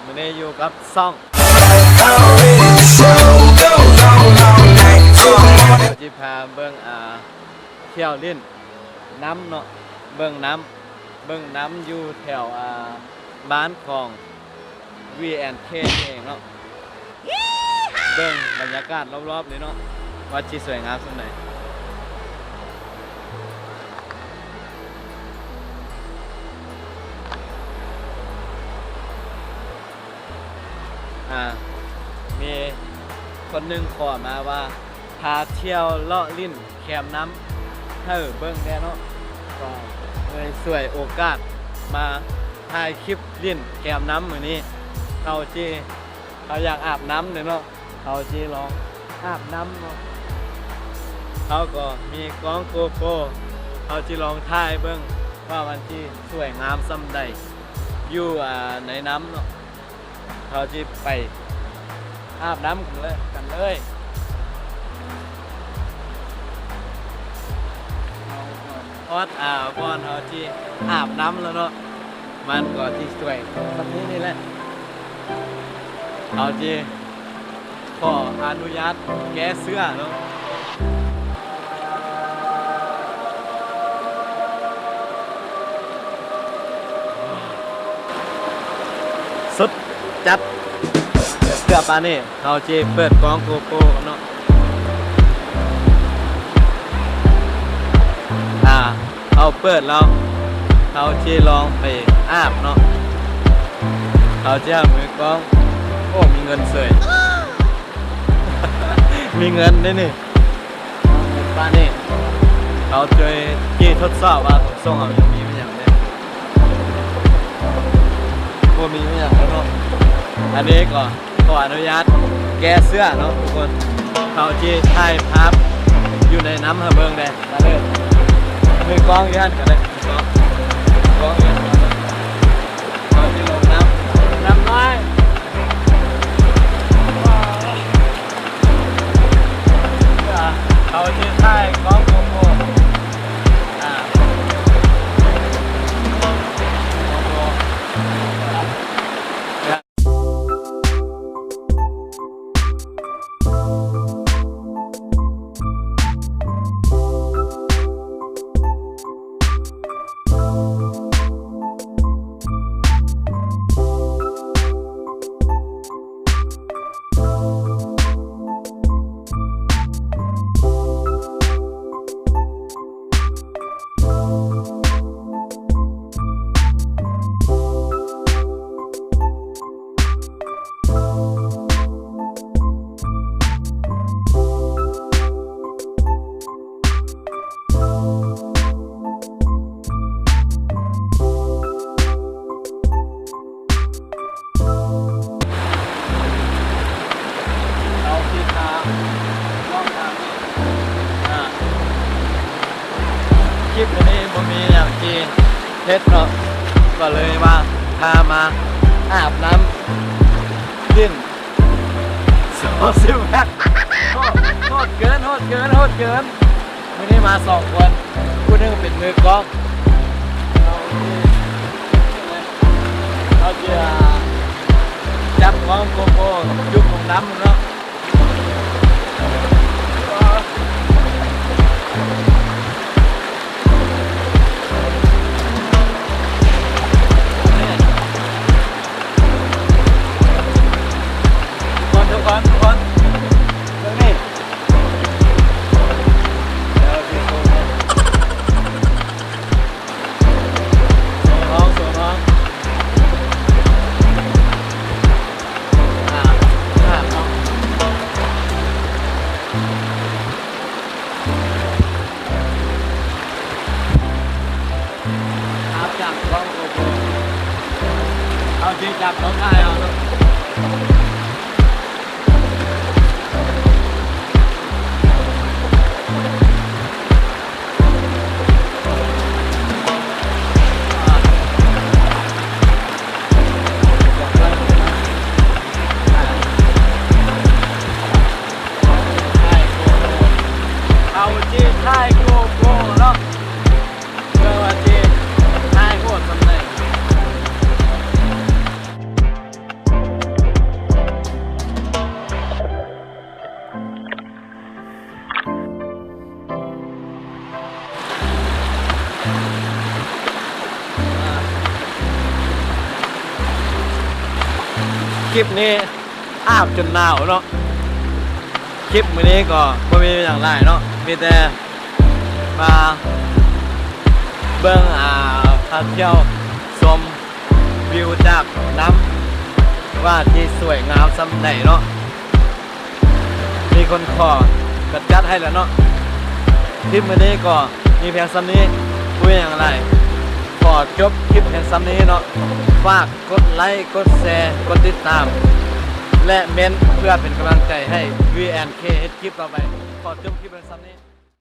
ມື້ນີ້ຢູ່ກັບຊ່ອງ ຊິພາເບິ່ງ ອ່າ ທ່ຽວຫຼິ້ນນ້ຳເນາະ ເບິ່ງນ້ຳ ເບິ່ງນ້ຳຢູ່ແຖວ ອ່າ ບ້ານຂອງ ວີແອນເຄ ນີ້ເອງເນາະ. ເບິ່ງບັນຍາກາດລອບໆ ນີ້ເນາະ ວ່າຊິສວຍງາມສ່ຳໃດ. ອ່າ ມີຄົນໜຶ່ງຂໍມາວ່າ ພາທ່ຽວເລາະຫຼິ້ນແຄມນ້ຳໃຫ້ເບິ່ງແດ່ເນາະ ກໍເລີຍສວຍໂອກາດມາຖ່າຍຄລິບຫຼິ້ນແຄມນ້ຳມື້ນີ້. ເຮົາຊິ ເຮົາຢາກອາບນ້ຳເດ້ເນາະ ເຮົາຊິລອງອາບນ້ຳເນາະ. ເຮົາກໍມີກ້ອງໂກໂປ ເຮົາຊິລອງຖ່າຍເບິ່ງວ່າມັນຊິສວຍງາມສ່ຳໃດ ຢູ່ ອ່າ ໃນນ້ຳເນາະ. ເຮົາຊິໄປອາບນ້ຳກັນເລີຍ ກັນເລີຍ. ຮອດ ອ່າ ບ່ອນເຮົາຊິອາບນ້ຳແລ້ວເນາະ ມັນກໍຊິສວຍສ່ຳນີ້ນີ້ແຫຼະ. ເຮົາຊິຂໍອະນຸຍາດແກ້ເສື້ອເນາະ. ສຸດຈັດ ເສື້ອປານນີ້ ເຮົາຊິເປີດກ້ອງໂກໂປເນາະ. ອ່າ ເຮົາເປີດແລ້ວ ເຮົາຊິລອງໄປອາບເນາະ. ເຮົາຊິຫາມືກ້ອງ ໂອ້ ມີເງິນເສີຍ ມີເງິນເດ້ນີ້. ປານນີ້ ເຮົາຈະ ຈະທົດສອບວ່າ ສົ່ງເຮົາຍັງມີຫຍັງແດ່ ບໍ່ມີຫຍັງແລ້ວເນາະ. ອັນນີ້ກໍຂໍອະນຸຍາດແກ້ເສື້ອເນາະທຸກຄົນ. ເຮົາຈະຖ່າຍພາບຢູ່ໃນນ້ຳໃຫ້ເບິ່ງແດ່ ມາເດີ ມືກ້ອງຢູ່ຫັ້ນກໍໄດ້ ມືກ້ອງ ມືກ້ອງຢູ່ຫັ້ນກໍໄດ້. ເຮົາຊິລົງນ້ຳ ນ້ຳນ້ອຍ ເຮົາຊິຖ່າຍກ້ອງໂກໂປ ອ່າ ໂກໂປ. ເຮົາຊິພານ້ອງທາງນີ້ ອ່າ ຄລິບມື້ນີ້ບໍ່ມີຫຍັງຊິເຮັດເນາະ ກໍເລີຍວ່າພາມາອາບນ້ຳຫຼິ້ນ ສາມສິບແມັດ ໂຫດເກີນ ໂຫດເກີນ ໂຫດເກີນ. ມື້ນີ້ມາສອງຄົນ ຜູ້ໜຶ່ງເປັນມືກ້ອງ ເຮົາຊິຈັບກ້ອງໂກໂປ ຈຸ່ມລົງນ້ຳເນາະ. ທຸກຄົນ ທຸກຄົນ ທຸກຄົນ ເບິ່ງນີ້ ດຽວຊິໂຊໃຫ້ ໂຊທ້ອງ ໂຊທ້ອງ ອ່າ ອ່າ ເນາະ. ເອົາຈັບກ້ອງໂກໂປ ເອົາຈິງຈັບກ້ອງຖ່າຍເອົາເນາະ. ເຮົາຊິຖ່າຍໂກໂປເນາະ ເບິ່ງວ່າຊິຖ່າຍໂຫດສ່ຳໃດ. ຄລິບນີ້ອາບຈົນໜາວເນາະ. ຄລິບມື້ນີ້ກໍບໍ່ມີຫຍັງຫຼາຍເນາະ ມີແຕ່ມາເບິ່ງ ອ່າ ພາທ່ຽວຊົມວິວຈາກນ້ຳ ວ່າທີ່ສວຍງາມສ່ຳໃດເນາະ. ມີຄົນຂໍກໍຈັດໃຫ້ແລ້ວເນາະ. ຄລິບມື້ນີ້ກໍມີພຽງສ່ຳນີ້ ບໍ່ມີຫຍັງຫຼາຍ. ຂໍຈົບຄລິບພຽງສ່ຳນີ້ເນາະ. ຝາກກົດໄລ ກົດແຊ ກົດຕິດຕາມ ແລະ ເມັ້ນເພື່ອເປັນກຳລັງໃຈໃຫ້ VNK ເຮັດຄລິບຕໍ່ໄປ. ຂໍຈົບຄລິບພຽງສ່ຳນີ້.